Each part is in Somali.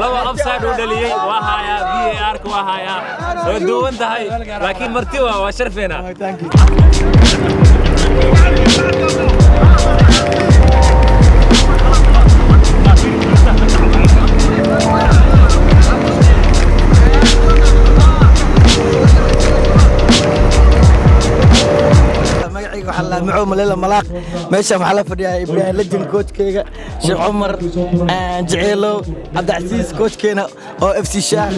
Laba offside uu dhaliyey waa hayaa, VAR ka waa hayaa, way duuban tahay, laakiin marti waa sharfeena. Thank you. Magacayga waxaa la Macow Malela Malaaq. Meeshaan waxaa la fadhiyaa Ibraahim Legend, coachkayga, Sheekh Cumar Jeceelow, Cabdicasiis, coachkeena oo FC Shaah.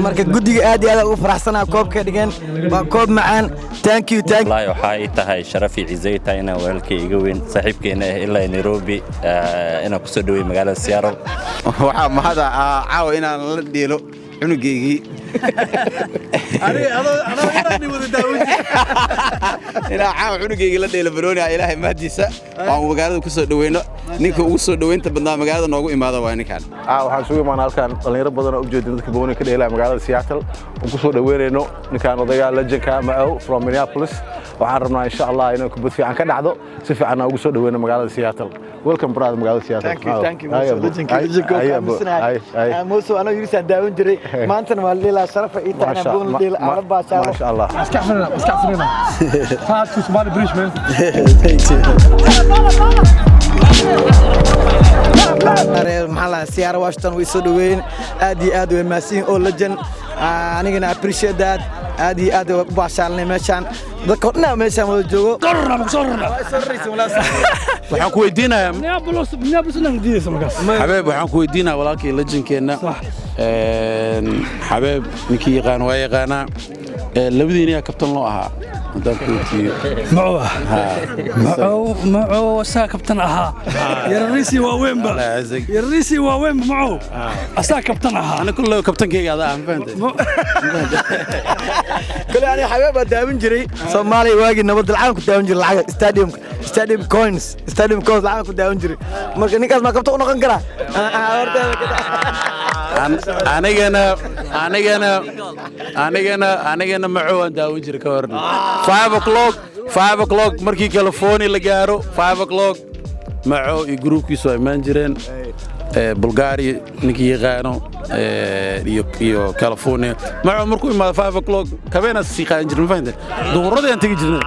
Marka guddiga aad iyo aad ugu faraxsanaa koobka dhigeen. Waa koob macaan. Thank you, thank. Wallaahi, waxaa ii tahay sharaf iyo cizo ii tahay inaan walaalkay iga weyn, saaxiibkeena ah, ilaa Nairobi inaan kusoo dhaweey magaalada Seattle. Waxaa mahada caawa inaan la dheelo cunugaygii, inaan caawa cunugaygii la dheelo barooni. Ilaahay mahadiisa, waan magaalada ku soo dhaweyno. Ninka ugu soo dhoweynta badnaa magaalada noogu imaada waa ninkan. Waxaan isugu imaanaa halkan dhalinyaro badan oo ujeedin dadka booni ka dheelaya magaalada Seattle oon ku soo dhaweynayno ninkaan odagaa legendka Macow from Minneapolis. Waxaan rabnaa, insha Allah, inay kubad fiican ka dhacdo, si fiican aan ugu soo dhaweyno magaalada Seattle. Welcome, brother, magaalada Seattle. Thank you, thank you. Muso legendka, legendka aaminsanahay. Muso anoo yurisaan daawan jiray, maantana waa la dheelaa. Sharafa ii tahay inaan boon la dheelo aan la baashaalo. Maasha Allah. Maskaxfurina, maskaxfurina. Pass to Somali Bridge, man. Thank you. Maxaa lahaa, Seattle, Washington way soo dhaweeyeen, aad iyo aad way mahadsan oo legend. Anigana appreciate that. Aad iyo aad u baashaalnay meeshaan, dadka dhan meeshaan wada joogo. Waxaan ku weydiinayaa Minneapolis, Minneapolis inaan diidaysa markaas. Xabeeb, waxaan ku weydiinayaa walaalkii legendkeenna Xabeeb, ninkii yaqaan waa yaqaanaa, labadiina yaa kabtan loo ahaa, haddaan ku weydiiyo? Macow ah. Macow, Macow asaa kabtan ahaa. Yarariisii waaweynba. Yarariisii waaweynba Macow. Asaa kabtan ahaa. Ana kulle kabtankayga adaa ah, ma fahantay? Kale ani Xabeeb baa daawan jiray Soomaaliya waagii nabad lacag ku daawan jiray, lacag stadium, stadium coins, stadium coins lacag ku daawan jiray. Marka ninkaas ma kabtan u noqon karaa? Anigana Macow aan daawan jiray ka horna 5 o'clock, 5 o'clock markii California la gaaro, 5 o'clock Macow iyo gruubkiisu waa imaan jireen. Bulgaria ninkii yaqaano iyo California, Macow markuu imaado 5 o'clock kabeenaa sii qaadan jirnay, ma fahante? Duhuradii aan tegi jirnay.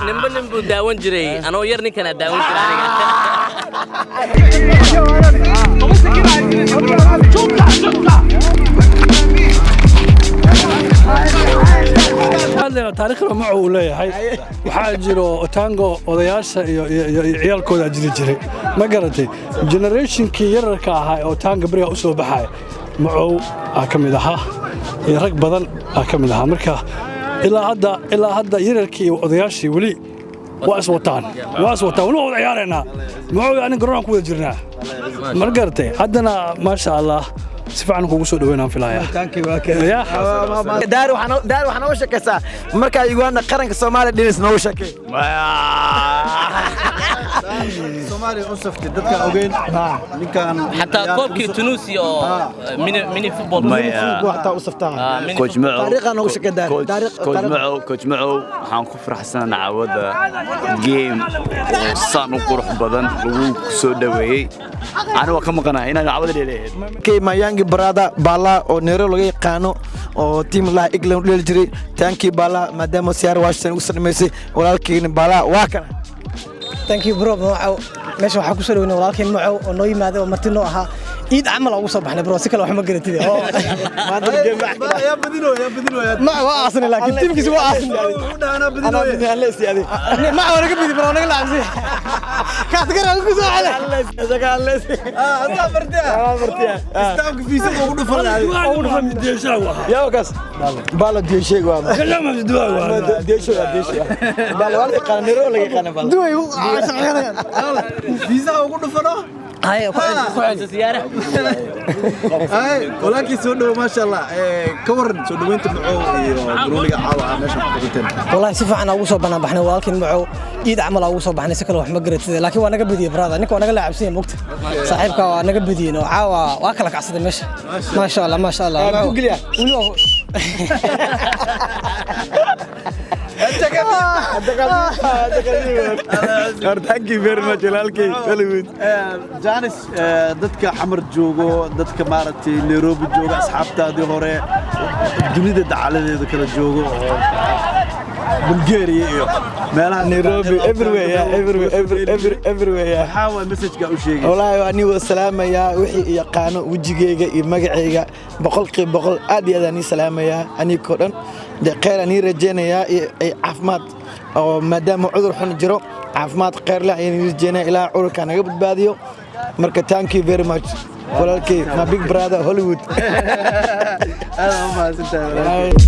Ninba nin buu daawan jiray. Anoo yar ninkanaa daawan jiray aniga. Hadlayna taariikhda Macow uu leeyahay. Waxaa jiro Otango odayaasha iyo ciyaalkooda jiri jiray, ma garatay? Generationkii yararka ahaa ee Otanga beriga u soo baxaya, Macow aa ka mid ahaa iyo rag badan aa ka mid ahaa. Marka ilaa hadda yararkii iyo odayaashii weli waa iswataan, waa iswataan, weli waa wada ciyaaraynaa. Macow anin garoonaan ku wada jirnaa, ma garatay? Haddana maasha Allah, si fiican kugu soo dhaweynaan filaya. Daar waxaa nooga sheekaysaa markaa Uganda qaranka Soomaaliya dhinis, nooga sheekay. Soomaaliya u saftay dadka ogeyn ninkan. Xataa koobkii Tunisia oo mini football. Xataa u saftaa. Coach Macow. Taariikha nooga sheekay, Daar. Coach Macow, Coach Macow, waxaan ku faraxsanahay caawada game oo saan u qurux badan lagu soo dhaweeyey. Ani waa ka maqanahay inaan caawada dheeleeyahay. Kay Mayangi Barada Bala oo Nairobi laga yaqaano oo team laha England u dheeli jiray. Thank you, Bala, maadaama Seattle, Washington ugu soo walaalkiina Bala waa kana. Thank you, bro. Macow meesha waxaa ku soo dhaweynay walaalkeen Macow oo noo yimaaday oo marti noo ahaa. Iid camal ugu soo baxnay, bro, si kale wax ma garatid. Macow waa aasnay, laakiin tiimkiisa waa aasnay. Macow naga bidi, bro, naga laabsi kaas garan ku soo xelay. Ugu dhufan deeshaagu ahaa. Yaa kaas Bala deesheeg waa deesho, deesho Bala waa la yaqaan, Nairobi laga yaqaan Bala. Duway. Fiisaha ugu dhufano. Haya, ku celi. Siyaara. Walaalkii, soo dhowo, maasha Allah. Ka waran soo dhoweynta Macow iyo barooniga caawa ah meesha ku qabateen? Wallahi, si fiican ugu soo banaan baxnay walaalkeen Macow. Iid camal ugu soo baxnay, si kale wax ma garatid, laakiin waa naga badiyey, brother. Ninka waa naga laacabsan yahay, mogta saaxiibka waa naga badiyeen oo caawa waa kala kacsaday meesha. Maasha Allah, maasha Allah. Ku geliya. Weli waa Thank you very much, walaalkay Hollywood. Janis, dadka Xamar joogo, dadka maaragtay Nairobi jooga, asxaabtaadii hore, dunida dacaladeeda kala joogo oo Bulgaria iyo meelaha. Nairobi, everywhere, yeah, everywhere, everywhere, yeah. Maxaa waa message-ka u sheegaysa? Wallaahi waa nin wada salaamayaa wixii yaqaano wejigayga iyo magacayga 100%. Aad iyo aad aan ii salaamayaa anigoo dhan. Dee kheyr aan ii rajaynayaa iyo caafimaad, oo maadaama cudur xun jiro, caafimaad kheyr leh ayaan ii rajaynaya. Ilaaha cudurka naga badbaadiyo. Marka thank you very much, walaalkay, my big brother Hollywood. Aad u mahadsantahay walaalkay.